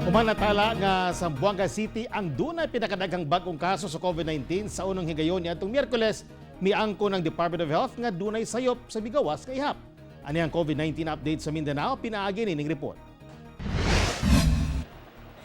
Human natala nga Zamboanga City ang dunay pinakadaghang bag-ong kaso sa COVID-19 sa unang higayon niadtong Miyerkules, miangkon ang Department of Health nga dunay sayop sa migawas nga ihap. Ani ang COVID-19 update sa Mindanao pinaagi nining report.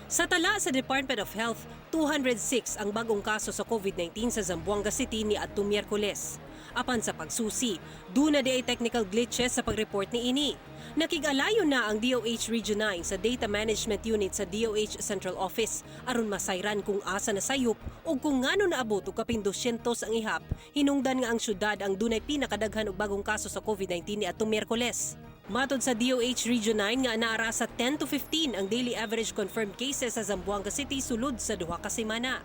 Sa tala sa Department of Health, 206 ang bagong kaso sa COVID-19 sa Zamboanga City ni adtong Miyerkules. Apan sa pagsusi, duna diay technical glitches sa pagreport ni ini. Nakig-alayo na ang DOH Region 9 sa Data Management Unit sa DOH Central Office aron masayran kung asa na sayop o kung ngano naabot og kapin 200 ang ihap, hinungdan nga ang syudad ang dunay pinakadaghan og bagong kaso sa COVID-19 ni adtong Miyerkules. Matod sa DOH Region 9 nga naara sa 10 to 15 ang daily average confirmed cases sa Zamboanga City sulod sa 2 ka semana.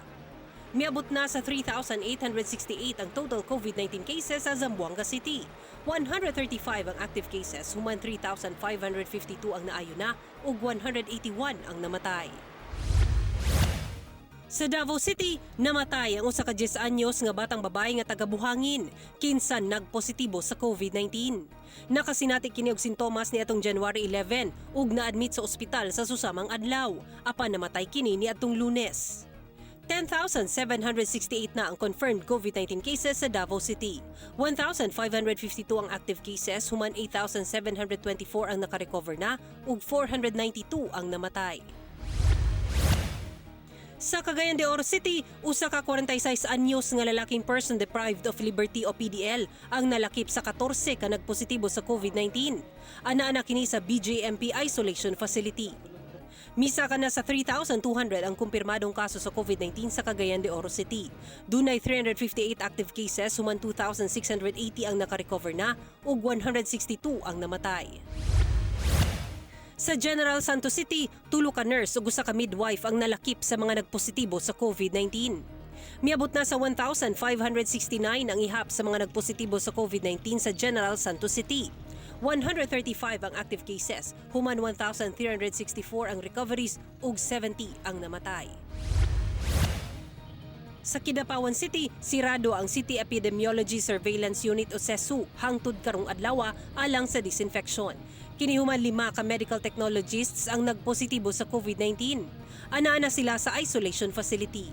Miabot na sa 3,868 ang total COVID-19 cases sa Zamboanga City. 135 ang active cases, human 3,552 ang naayo na ug 181 ang namatay. Sa Davao City, namatay ang usa ka 10 anyos nga batang babae nga taga Buhangin, kinsa nagpositibo sa COVID-19. Nakasinati kini og sintomas niadtong January 11 ug naadmit sa ospital sa susamang adlaw, apan namatay kini niadtong Lunes. 10,768 na ang confirmed COVID-19 cases sa Davao City. 1,552 ang active cases, human 8,724 ang nakarecover na ug 492 ang namatay. Sa Cagayan de Oro City, usa ka 46 anyos nga lalaking person deprived of liberty o PDL ang nalakip sa 14 ka nagpositibo sa COVID-19. Ana-ana kini sa BJMP Isolation Facility. Misaka na sa 3,200 ang kumpirmadong kaso sa COVID-19 sa Cagayan de Oro City. Dunay 358 active cases, human 2,680 ang nakarecover na ug 162 ang namatay. Sa General Santos City, tulo ka nurse ug usa ka midwife ang nalakip sa mga nagpositibo sa COVID-19. Miabot na sa 1,569 ang ihap sa mga nagpositibo sa COVID-19 sa General Santos City. 135 ang active cases, human 1,364 ang recoveries ug 70 ang namatay. Sa Kidapawan City, sirado ang City Epidemiology Surveillance Unit o CESU hangtod karong adlaw alang sa disinfection. Kini human lima ka medical technologists ang nagpositibo sa COVID-19. Ana-ana sila sa isolation facility.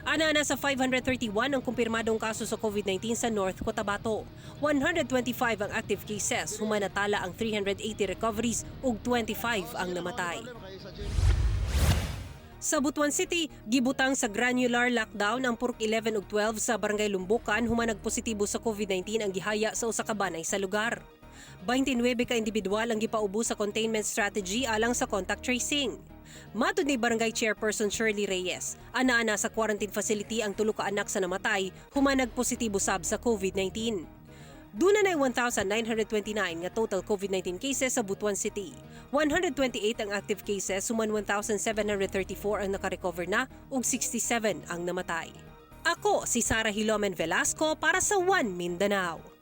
Ana-ana sa 531 ang kumpirmadong kaso sa COVID-19 sa North Cotabato. 125 ang active cases, human natala ang 380 recoveries ug 25 ang namatay. Sa Butuan City, gibutang sa granular lockdown ang Purok 11 ug 12 sa Barangay Lumbocan human nagpositibo sa COVID-19 ang gihaya sa usa ka banay sa lugar. 29 ka individual ang gipaubo sa containment strategy alang sa contact tracing. Matod ni Barangay Chairperson Shirley Reyes, ana-ana sa quarantine facility ang tulo ka anak sa namatay human nagpositibo sab sa COVID-19. Duna na 1,929 nga total COVID-19 cases sa Butuan City. 128 ang active cases, human 1,734 ang nakarecover na ug 67 ang namatay. Ako si Sara Hilomen Velasco para sa One Mindanao.